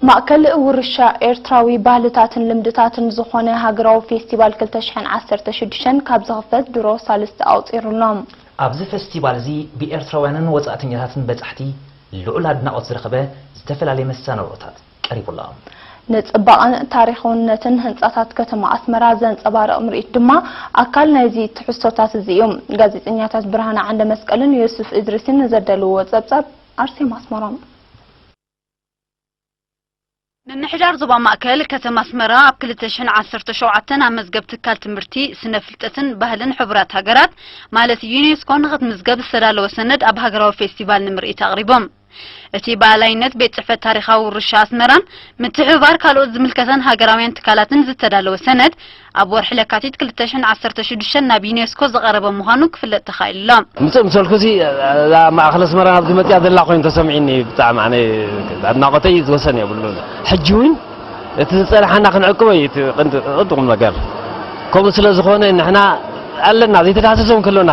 ማእከል ውርሻ ኤርትራዊ ባህልታትን ልምድታትን ዝኾነ ሃገራዊ ፌስቲቫል ክልተ ሽሕን ዓሰርተ ሽዱሽተን ካብ ዝኽፈት ድሮ ሳልስቲ ኣቑጺሩ ኣሎ። ኣብዚ ፌስቲቫል እዚ ብኤርትራውያንን ወጻእተኛታትን በጻሕቲ ልዑል ኣድናቖት ዝረኸበ ዝተፈላለየ መሰናዶታት ቀሪቡ ኣሎ። ንጽባቐን ታሪኻውነትን ህንጻታት ከተማ ኣስመራ ዘንጸባርቕ ምርኢት ድማ ኣካል ናይዚ ትሕዝቶታት እዚ እዩ። ጋዜጠኛታት ብርሃነ ዓንደመስቀልን ዮሱፍ እድሪስን ንዘዳለውዎ ጸብጻብ ኣርሴማ ኣስመሮም። ምምሕዳር ዞባ ማእከል ከተማ ኣስመራ ኣብ ክልተ ሽሕን ዓሰርተ ሸውዓተን ኣብ መዝገብ ትካል ትምህርቲ፣ ስነ ፍልጠትን ባህልን ሕቡራት ሃገራት ማለት ዩኔስኮ ንኽትምዝገብ ዝተዳለወ ሰነድ ኣብ ሃገራዊ ፌስቲቫል ንምርኢት ኣቕሪቦም። እቲ ብኣላይነት ቤት ጽሕፈት ታሪኻዊ ውርሻ ኣስመራን ምትሕብባር ካልኦት ዝምልከተን ሃገራውያን ትካላትን ዝተዳለወ ሰነድ ኣብ ወርሒ ለካቲት ክልተ ሽሕን ዓሰርተ ሽዱሽተን ናብ ዩኔስኮ ዝቐረበ ምዃኑ ክፍለጥ ተኻኢሉ ኣሎ። ምጽእ ምሰልኩ ሲ እዛ ማእኸል ኣስመራ ናብዚ መጽያ ዘላ ኮይኑ ተሰሚዕኒ ብጣዕሚ ኣነ ኣድናቖተይ ዝወሰን የብሉን። ሕጂ እውን እቲ ዝጸንሓና ክንዕቅቦ እዩ እቲ ቅንዲ ቅንዲ ቁም ነገር። ከምኡ ስለ ዝኾነ ንሕና ኣለና ዘይተዳህሰሰ እውን ከሎና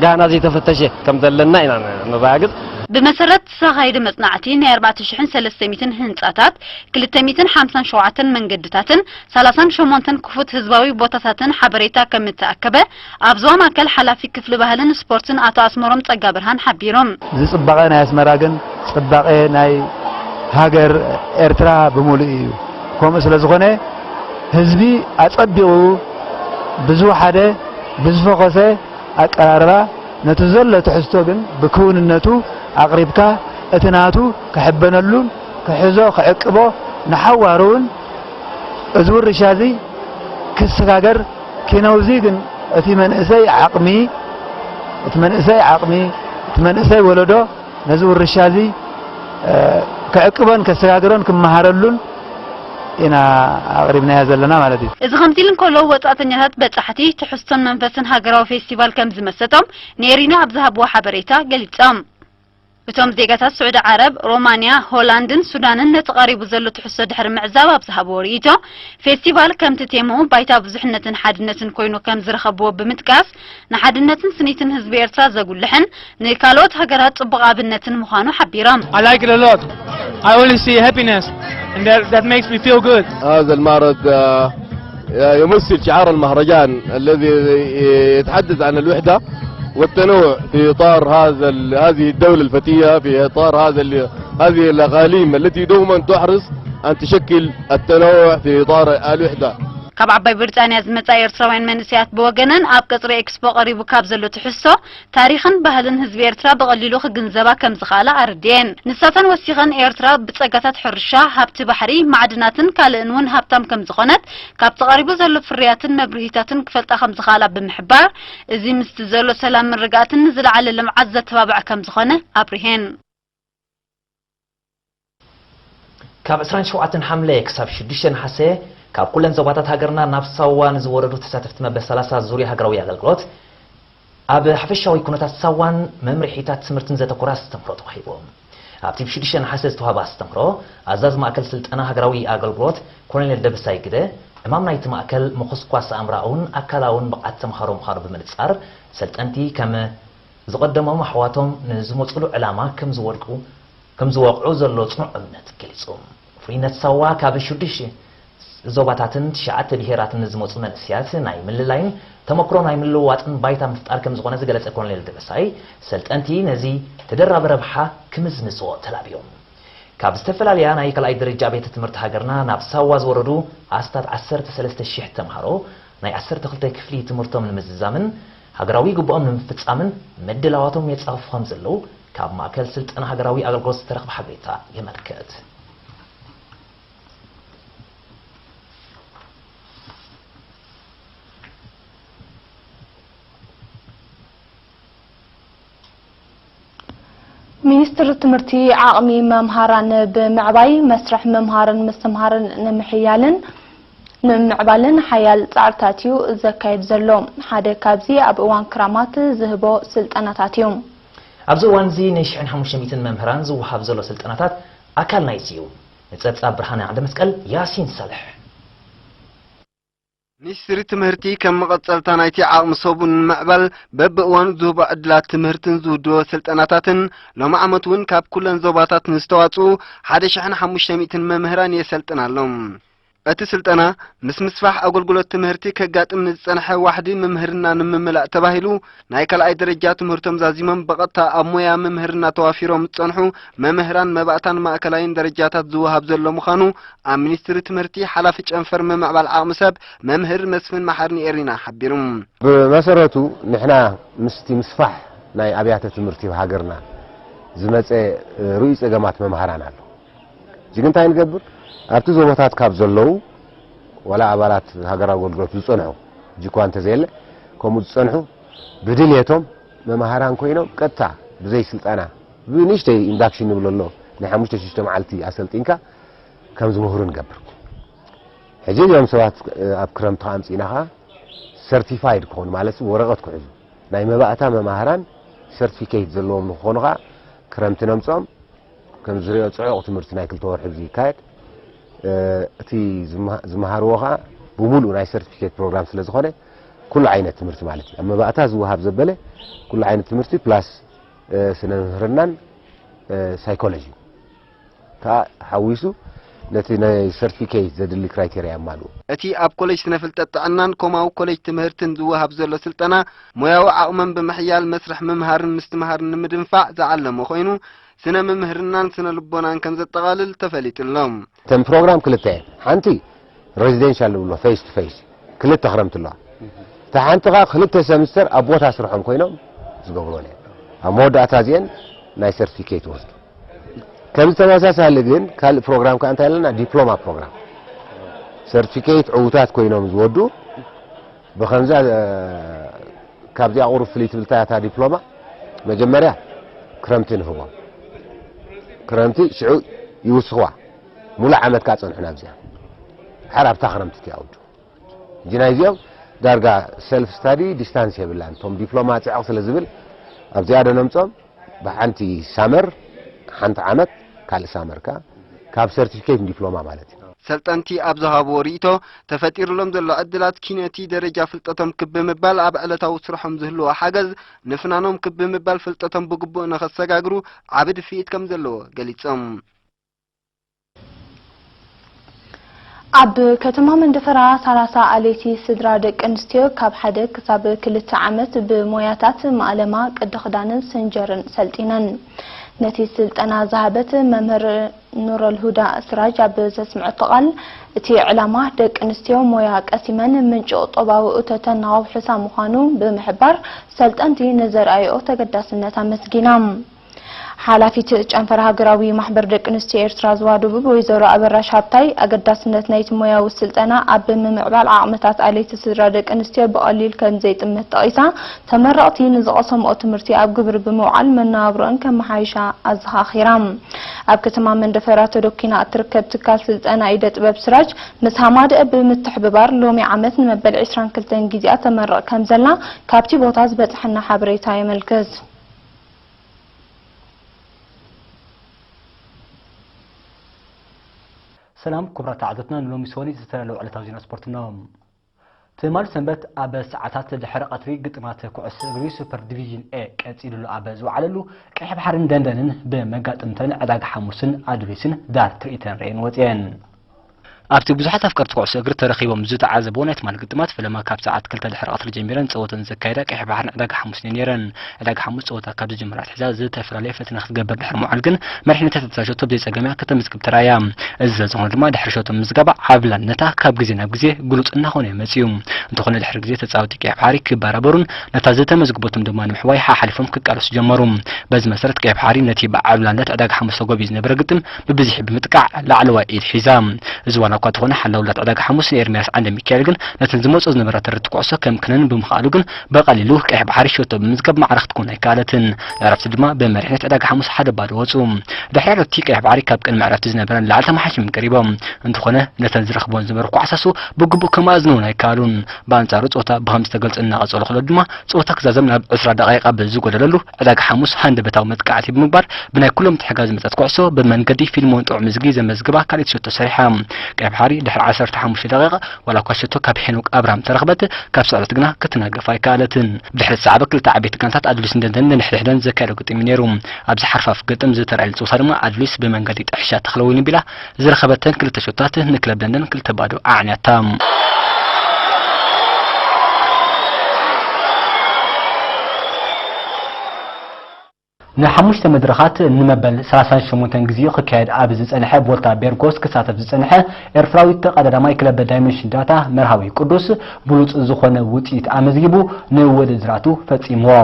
ጋና ዘይተፈተሸ ከም ዘለና ኢና ነረጋግጽ። ብመሰረት ዝተኻየደ መጽናዕቲ ናይ ኣርባዕተ ሽሕን ሰለስተ ሚእትን ህንጻታት፣ ክልተ ሚእትን ሓምሳን ሸውዓተን መንገድታትን ሰላሳን ሸሞንተን ክፉት ህዝባዊ ቦታታትን ሓበሬታ ከም እተኣከበ ኣብ ዞባ ማእከል ሓላፊ ክፍሊ ባህልን ስፖርትን ኣቶ ኣስመሮም ጸጋብርሃን ሓቢሮም። እዚ ጽባቐ ናይ ኣስመራ ግን ጽባቐ ናይ ሃገር ኤርትራ ብምሉእ እዩ። ከምኡ ስለ ዝኾነ ህዝቢ ኣጸቢቑ ብዝወሓደ ብዝፈኾሰ ኣቀራርባ ነቲ ዘሎ ትሕዝቶ ግን ብክውንነቱ ኣቕሪብካ እቲ ናቱ ክሕበነሉን ክሕዞ ክዕቅቦ ንሓዋሩ እውን እዚ ውርሻ እዚ ክሰጋገር ኪነውዚ ግን እቲ መንእሰይ ዓቕሚ እቲ መንእሰይ ዓቕሚ እቲ መንእሰይ ወለዶ ነዚ ውርሻ እዚ ክዕቅቦን ከሰጋግሮን ክመሃረሉን ኢና ኣቕሪብናዮ ዘለና ማለት እዩ። እዚ ከምዚ ኢሉ እንከሎ ወጻእተኛታት በጻሕቲ ትሕዝቶን መንፈስን ሃገራዊ ፌስቲቫል ከም ዝመሰጦም ንኤሪና ኣብ ዝሃብዎ ሓበሬታ ገሊጾም። እቶም ዜጋታት ስዑዲ ዓረብ፣ ሮማንያ፣ ሆላንድን ሱዳንን ነቲ ቀሪቡ ዘሎ ትሕዝቶ ድሕሪ ምዕዛብ ኣብ ዝሃብዎ ርእይቶ፣ ፌስቲቫል ከምቲ ቴምኡ ባይታ ብዙሕነትን ሓድነትን ኮይኑ ከም ዝረኸብዎ ብምጥቃስ፣ ንሓድነትን ስኒትን ህዝቢ ኤርትራ ዘጉልሕን ንካልኦት ሃገራት ጽቡቕ ኣብነትን ምዃኑ ሓቢሮም። I like it a lot. I only see happiness and that, that makes me feel good. هذا المعرض، آه، يمثل شعار المهرجان الذي يتحدث عن الوحدة والتنوع في إطار هذا ال-، هذه الدولة الفتية، في إطار هذا ال-، هذه الأقاليم التي دوما تحرص أن تشكل التنوع في إطار الوحدة. ካብ ዓባይ ብሪጣንያ ዝመጻ ኤርትራውያን መንእሰያት ብወገነን ኣብ ቀጽሪ ኤክስፖ ቀሪቡ ካብ ዘሎ ትሕዝቶ ታሪኽን ባህልን ህዝቢ ኤርትራ ብቐሊሉ ክግንዘባ ከም ዝኽኣላ ኣረድኤን። ንሳተን ወሲኸን ኤርትራ ብጸጋታት ሕርሻ፣ ሃብቲ ባሕሪ፣ ማዕድናትን ካልእን እውን ሃብታም ከም ዝኾነት ካብቲ ቀሪቡ ዘሎ ፍርያትን መብርሂታትን ክፈልጣ ከም ዝኽኣላ ብምሕባር፣ እዚ ምስቲ ዘሎ ሰላም ምርግጋእን ንዝለዓለ ልምዓት ዘተባብዕ ከም ዝኾነ ኣብሪሄን። ካብ ዕስራን ሸውዓተን ሓምለ ክሳብ ሽዱሽተ ነሓሰ ካብ ኩለን ዞባታት ሃገርና ናብ ሳዋ ንዝወረዱ ተሳተፍቲ መበል ሰላሳ ዙርያ ሃገራዊ ኣገልግሎት ኣብ ሓፈሻዊ ኩነታት ሳዋን መምርሒታት ትምህርትን ዘተኮረ ኣስተምህሮ ተዋሂቡ። ኣብቲ ብ ሽዱሽተ ነሓሰ ዝተዋህበ ኣስተምህሮ ኣዛዚ ማእከል ስልጠና ሃገራዊ ኣገልግሎት ኮሎኔል ደበሳይ ግደ፣ ዕማም ናይቲ ማእከል ምኹስኳስ ኣእምሮኣውን ኣካላውን ብቕዓት ተምሃሮ ምዃኑ ብምንጻር፣ ሰልጠንቲ ከም ዝቐደሞም ኣሕዋቶም ንዝመጹሉ ዕላማ ከም ዝወድቁ ከም ዝወቕዑ ዘሎ ጽኑዕ እምነት ገሊጹ። ፍሉይነት ሳዋ ካብ ሽዱሽተ ዞባታትን ትሽዓተ ብሄራትን ንዝመጹ መንእሰያት ናይ ምልላይን ተመክሮ ናይ ምልውዋጥን ባይታ ምፍጣር ከም ዝኾነ ዝገለጸ ኮሎኔል ደበሳይ፣ ሰልጠንቲ ነዚ ተደራቢ ረብሓ ክምዝምዝዎ ተላብዮም። ካብ ዝተፈላለያ ናይ ካልኣይ ደረጃ ቤት ትምህርቲ ሃገርና ናብ ሳዋ ዝወረዱ ኣስታት ዓሰርተ ሰለስተ ሽሕ ተምሃሮ ናይ ዓሰርተ ክልተ ክፍሊ ትምህርቶም ንምዝዛምን ሃገራዊ ግቡኦም ንምፍጻምን ምድላዋቶም የጻፍፉ ከም ዘለዉ ካብ ማእከል ስልጠና ሃገራዊ ኣገልግሎት ዝተረኽበ ሓበሬታ የመልክት። ሚኒስትሪ ትምህርቲ ዓቕሚ መምሃራን ብምዕባይ መስርሕ ምምሃርን ምስትምሃርን ንምሕያልን ንምምዕባልን ሓያል ጻዕርታት እዩ ዘካየድ ዘሎ። ሓደ ካብዚ ኣብ እዋን ክራማት ዝህቦ ስልጠናታት እዩ። ኣብዚ እዋን እዚ ንሽሕን ሓሙሽተ ሚእትን መምህራን ዝወሃብ ዘሎ ስልጠናታት ኣካል ናይዚ እዩ። ንጸብጻብ ብርሃነ ዓንደመስቀል፣ ያሲን ሳልሕ። ሚኒስትሪ ትምህርቲ ከም መቐጸልታ ናይቲ ዓቕሚ ሰቡ ንምዕባል በብእዋኑ ዝህቦ ዕድላት ትምህርትን ዝውድቦ ስልጠናታትን፣ ሎሚ ዓመት እውን ካብ ኩለን ዞባታት ንዝተዋጽኡ ሓደ ሽሕን ሓሙሽተ ሚእትን መምህራን የሰልጥን ኣሎ። እቲ ስልጠና ምስ ምስፋሕ ኣገልግሎት ትምህርቲ ከጋጥም ንዝጸንሐ ዋሕዲ ምምህርና ንምምላእ ተባሂሉ ናይ ካልኣይ ደረጃ ትምህርቶም ዛዚሞም ብቐጥታ ኣብ ሞያ ምምህርና ተዋፊሮም ዝጸንሑ መምህራን መባእታን ማእከላይን ደረጃታት ዝወሃብ ዘሎ ምዃኑ ኣብ ሚኒስትሪ ትምህርቲ ሓላፊ ጨንፈር ምምዕባል ዓቕሚ ሰብ መምህር መስፍን መሓሪ ንኤሪና ሓቢሩ። ብመሰረቱ ንሕና ምስቲ ምስፋሕ ናይ ኣብያተ ትምህርቲ ሃገርና ዝመጸ ርኡይ ጸገማት መምሃራን ኣሎ። እዚ ግን እንታይ ንገብር? ኣብቲ ዞባታት ካብ ዘለዉ ዋላ ኣባላት ሃገራዊ ኣገልግሎት ዝጸንሑ፣ ሕጂ እኳ እንተዘየለ፣ ከምኡ ዝጸንሑ ብድልየቶም መምሃራን ኮይኖም ቀጥታ ብዘይ ስልጠና፣ ብንእሽተይ ኢንዳክሽን ንብሎ ኣሎ፣ ናይ ሓሙሽተ ሽዱሽተ መዓልቲ ኣሰልጢንካ ከም ዝምህሩ ንገብር። ሕጂ እዚኦም ሰባት ኣብ ክረምቲ ከኣ ኣምጺእና ከኣ ሰርቲፋይድ ክኾኑ፣ ማለት ወረቐት ክሕዙ፣ ናይ መባእታ መማህራን ሰርቲፊኬት ዘለዎም ንክኾኑ ከኣ ክረምቲ ነምጽኦም። ከም ዝሪኦ ጽዑቕ ትምህርቲ ናይ ክልተ ወርሒ እዚ ይካየድ። እ፣ እቲ ዝመሃ-፣ ዝመሃርዎ ከኣ ብምሉእ ናይ ሰርቲፊኬት ፕሮግራም ስለ ዝኾነ፣ ኩሉ ዓይነት ትምህርቲ ማለት እዩ። ኣብ መባእታ ዝወሃብ ዘበለ ኩሉ ዓይነት ትምህርቲ ፕላስ፣ እ፣ ስነ ምህርናን፣ እ፣ ሳይኮሎጂ ከኣ ሓዊሱ ነቲ ናይ ሰርቲፊኬት ዘድሊ ክራይቴርያ የማልኡ። እቲ ኣብ ኮሌጅ ስነ ፍልጠት ጥዕናን ኮማዊ ኮሌጅ ትምህርትን ዝወሃብ ዘሎ ስልጠና፣ ሞያዊ ዓቕሞም ብምሕያል መስርሕ ምምሃርን ምስትምሃርን ንምድንፋዕ ዝዓለመ ኮይኑ፣ ስነ ምምህርናን ስነ ልቦናን ከም ዘጠቓልል ተፈሊጡ ኣሎ። እተን ፕሮግራም ክልተ እየን። ሓንቲ ሬዚደንሻል ዝብሎ ፌስ ቱ ፌስ ክልተ ክረምቲ ኣለዋ። እታ ሓንቲ ኸኣ ክልተ ሰምስተር ኣብ ቦታ ስርሖም ኮይኖም ዝገብርዎ እየን። ኣብ መወዳእታ እዚአን ናይ ሰርቲፊኬት ይወስዱ። ከምዚ ተመሳሳሊ ግን ካልእ ፕሮግራም ከኣ እንታይ ኣለና? ዲፕሎማ ፕሮግራም። ሰርቲፊኬት ዕዉታት ኮይኖም ዝወዱ ብኸምዛ፣ እ፣ ካብዚኣ ቁሩብ ፍልይ ትብል እታ ዲፕሎማ፣ መጀመርያ ክረምቲ ንህቦም። ክረምቲ ሽዑ ይውስኽዋ። ሙሉእ ዓመት ከኣ ጸንሑና ኣብዚኣ። ድሓር ኣብታ ክረምቲ እቲኣ ውዱ። ሕጂ ናይዚኦም ዳርጋ ሰልፍ ስታዲ ዲስታንስ የብላን። እቶም ዲፕሎማ ጽዕቕ ስለ ዝብል ኣብዚኣ ዶ ነምጾም? ብሓንቲ ሳመር፣ ሓንቲ ዓመት፣ ካልእ ሳመር ከኣ ካብ ሰርቲፊኬት ንዲፕሎማ ማለት እዩ። ሰልጠንቲ ኣብ ዝሃብዎ ርእይቶ፣ ተፈጢሩሎም ዘሎ ዕድላት ኪነቲ ደረጃ ፍልጠቶም ክብ ብምባል ኣብ ዕለታዊ ስርሖም ዝህልዎ ሓገዝ ንፍናኖም ክብ ብምባል ፍልጠቶም ብግቡእ ንኸሰጋግሩ ዓቢ ድፍኢት ከም ዘለዎ ገሊጾም። ኣብ ከተማ መንደፈራ ሰላሳ ኣለይቲ ስድራ ደቂ ኣንስትዮ ካብ ሓደ ክሳብ ክልተ ዓመት ብሞያታት ማእለማ፣ ቅዲ ክዳንን ስንጀርን ሰልጢነን። ነቲ ስልጠና ዝሃበት መምህር ኑረልሁዳ ስራጅ ኣብ ዘስምዐቶ ቃል፣ እቲ ዕላማ ደቂ ኣንስትዮ ሞያ ቀሲመን ምንጪ ቁጠባዊ እቶተን ናወብሕሳ ምዃኑ ብምሕባር፣ ሰልጠንቲ ንዘርኣይኦ ተገዳስነት ኣመስጊና። ሓላፊት ጨንፈር ሃገራዊ ማሕበር ደቂ ኣንስትዮ ኤርትራ ዞባ ደቡብ ወይዘሮ ኣበራሽ ሃብታይ፣ ኣገዳስነት ናይቲ ሞያዊ ስልጠና ኣብ ምምዕባል ዓቕምታት ኣለይቲ ስድራ ደቂ ኣንስትዮ ብቐሊል ከም ዘይጥምት ጠቒሳ፣ ተመረቕቲ ንዝቐሰምኦ ትምህርቲ ኣብ ግብሪ ብምውዓል መነባብሮአን ከመሓይሻ ኣዘኻኺራ። ኣብ ከተማ መንደፈራ ተደኲና እትርከብ ትካል ስልጠና ኢደ ጥበብ ስራጅ ምስ ሃማደአ ብምትሕብባር፣ ሎሚ ዓመት ንመበል ዕስራን ክልተን ግዜኣ ተመርቕ ከም ዘላ ካብቲ ቦታ ዝበጽሐና ሓበሬታ የመልክት። ሰላም ክቡራት ተዓዘብትና፣ ንሎሚ ሰወኒ ዝተዳለዉ ዕለታዊ ዜና ስፖርት እነሆ። ትማሊ ሰንበት ኣብ ሰዓታት ድሕሪ ቀትሪ ግጥማት ኩዕሶ እግሪ ሱፐር ዲቪዥን ኤ ቀጺሉሉ ኣብ ዝወዓለሉ፣ ቀይሕ ባሕርን ደንደንን ብመጋጥምተን ዕዳጋ ሓሙስን ኣዱሊስን ዳር ትርኢተን ርእየን ወጺኤን። ኣብቲ ብዙሓት ኣፍቀርቲ ኩዕሶ እግሪ ተረኺቦም ዝተዓዘብዎ ናይ ትማሊ ግጥማት፣ ፈለማ ካብ ሰዓት ክልተ ድሕሪ ቀትሪ ጀሚረን ጸወተን ዘካየዳ ቀይሕ ባሕርን ዕዳጋ ሓሙስን እየን ነይረን። ዕዳጋ ሓሙስ ጸወታ ካብ ዝጅምር ኣትሒዛ ዝተፈላለየ ፈተነ ክትገብር ድሕሪ ምውዓል ግን፣ መሪሕነት ተታሻ ሸቶ ብዘይ ጸገም እያ ከተመዝግብ ተራእያ። እዚ ስለ ዝኾነ ድማ፣ ድሕሪ ሸቶ ምዝጋባ ዓብላልነታ ካብ ግዜ ናብ ግዜ ግሉጽ እናኾነ እዩ መጺኡ። እንተኾነ፣ ድሕሪ ግዜ ተጻወትቲ ቀይሕ ባሕሪ ክበራበሩን ነታ ዝተመዝግበቶም ድማ ንምሕዋይ ሓሓሊፎም ክቃለሱ ጀመሩ። በዚ መሰረት፣ ቀይሕ ባሕሪ ነቲ ብዓብላልነት ዕዳጋ ሓሙስ ተጎብዩ ዝነበረ ግጥም ብብዝሒ ብምጥቃዕ ላዕለዋይ ኢድ ሒዛ። እዚ ዋላ እኳ እንተኾነ፣ ሓላውላት ዕዳጋ ሓሙስ ንኤርምያስ ዓንደ ሚካኤል ግን ነተን ዝመጽኦ ዝነበራ ተረርቲ ኩዕሶ ከምክነን ብምኽኣሉ ግን ብቐሊሉ ቀይሕ ባሕሪ ሸቶ ብምዝጋብ ማዕረ ክትኮን ኣይከኣለትን። ንዕረፍቲ ድማ ብመሪሕነት ዕዳጋ ሓሙስ ሓደ ባዶ ወጹ። ድሕሪ ዕረፍቲ ቀይሕ ባሕሪ ካብ ቅድሚ ዕረፍቲ ዝነበረን ላዕሊ ተመሓይሾም ቀሪቦም። እንተኾነ ነተን ዝረኽቦን ዝነበሩ ኳዕሳሱ ብግቡእ ከመኣዝኑ እውን ኣይከኣሉን። ብኣንጻሩ ጸወታ ብኸም ዝተገልጸ እናቐጸሉ ከሎ ድማ ጸወታ ክዛዘም ናብ ዕስራ ደቂቓ ብዝጎደለሉ ዕዳጋ ሓሙስ ሃንደበታዊ መጥቃዕቲ ብምግባር ብናይ ኩሎም ምትሕግጋዝ ዝመጸት ኩዕሶ ብመንገዲ ፊልሞን ጥዑም ዝጊ ዘመዝግባ ካልኣይቲ ሸቶ ሰሪሓ። ኤፍሓሪ ድሕሪ ዓሰርተ ሓሙሽተ ደቂቕ ዋላ እኳ ሸቶ ካብ ሄኖክ ኣብርሃም ተረኽበት፣ ካብ ስዕረት ግና ክትናገፍ ኣይከኣለትን። ብድሕሪ እቲ ሳዕቤን ክልተ ዓበይቲ ጋንታት ኣድሊስ ንደንደን ንድሕድሕደን ዘካየዶ ግጥም እዩ ነይሩ። ኣብዚ ሓርፋፍ ግጥም ዝተራእየሉ ጸወታ ድማ ኣድሊስ ብመንገዲ ጥሕሻ ተኽለወይኒ ቢላ ዝረኸበተን ክልተ ሸቶታት ንክለብ ደንደን ክልተ ባዶ ኣዕንያታ። ንሓሙሽተ መድረኻት ንመበል ሰላሳን ሸሞንተን ግዜኡ ክካየድ ኣብ ዝጸንሐ ቮልታ ቤርጎስ ክሳተፍ ዝጸንሐ ኤርትራዊ ተቐዳዳማይ ክለብ ዳይመንሽን ዳታ መርሃዊ ቅዱስ ብሉጽ ዝኾነ ውጽኢት ኣመዝጊቡ ንውድድራቱ ፈጺምዎ።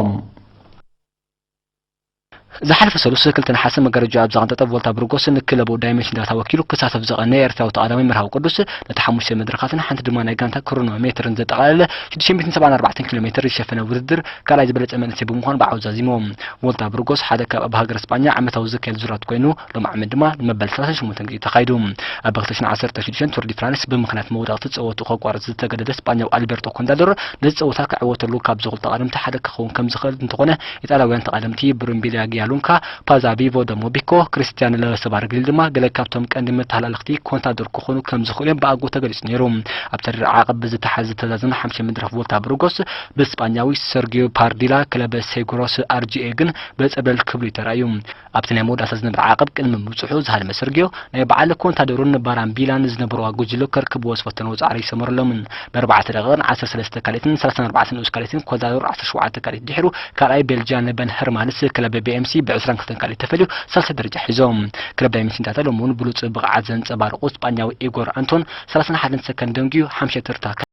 ዝሓለፈ ሰሉስ ክልተ ነሓሰ መጋረጃ ኣብ ዘቐንጠጠ ቮልታ ብርጎስ ንክለቡ ዳይመንሽን ዳታ ወኪሉ ክሳተፍ ዝቐነ ኤርትራዊ ተቐዳማይ መርሃዊ ቅዱስ ነቲ ሓሙሽተ መድረኻትን ሓንቲ ድማ ናይ ጋንታ ክሮኖ ሜትርን ዘጠቓለለ ሽዱሽተ ሚእትን ሰብዓን ኣርባዕተን ኪሎ ሜትር ዝሸፈነ ውድድር ካልኣይ ዝበለጸ መንእሰይ ብምዃን ብዓወት ዛዚምዎ። ቮልታ ብርጎስ ሓደ ካብ ኣብ ሃገር ስጳኛ ዓመታዊ ዝካየድ ዙራት ኮይኑ፣ ሎም ዓመት ድማ ንመበል ሰላሳን ሸሞንተን ግዜ ተኻይዱ። ኣብ ክልተ ሽሕን ዓሰርተ ሽዱሽተን ቱር ዲ ፍራንስ ብምኽንያት መውዳቕቲ ጸወቱ ከቋርጽ ዝተገደደ ስጳኛዊ ኣልቤርቶ ኮንታዶር ነዚ ጸወታ ክዕወተሉ ካብ ዝኽእሉ ተቓደምቲ ሓደ ክኸውን ከም ዝኽእል እንተኾነ፣ ኢጣልያውያን ተቓደምቲ ብሩምቢሊያ ጊያሉንካ፣ ፓዛ ቪቮ ዶ ሞቢኮ፣ ክሪስቲያን ለሰባርግሊ ድማ ገለ ካብቶም ቀንዲ መተሃላለኽቲ ኮንታዶር ክኾኑ ከም ዝኽእሉ እዮም ብኣግኡ ተገሊጹ ነይሩ። ኣብቲ ድሕሪ ዓቐብ ብዝተሓዘ ዝተዛዘመ ሓምሻይ መድረኽ ቮልታ ብርጎስ ብስጳኛዊ ሰርጊዮ ፓርዲላ ክለብ ሴጉሮስ ኣርጂኤ ግን በጸብለል ክብሉ እዩ ተራእዩ። ኣብቲ ናይ መወዳእታ ዝነበረ ዓቐብ ቅድሚ ምብጽሑ ዝሃለመ ሰርጊዮ፣ ናይ በዓል ኮንታዶርን ባራምቢላን ዝነበርዋ ጉጅሎ ከርክብዎ ዝፈተንዎ ጻዕሪ ኣይሰመረሎምን። ብኣርባዕተ ደቂቕን ዓሰርተ ሰለስተ ካልኢትን ሰላሳን ኣርባዕተን ንኡስ ካልኢትን ኮንታዶር ዓሰርተ ሸውዓተ ካልኢት ድሒሩ ካልኣይ ቤልጅያን በን ሀርማንስ ክለብ ቢ ኤም ሲ ብዕስራን ክልተን ካልኢት ተፈልዩ ሳልሳይ ደረጃ ሒዞም። ክለብ ዳይመንሽን ዳታ ሎሚ እውን ብሉጽ ብቕዓት ዘንጸባረቑ ስጳኛዊ ኢጎር ኣንቶን ሰላሳን ሓደን ሰከንድ ደንጊዩ ሓምሻይ ተርታ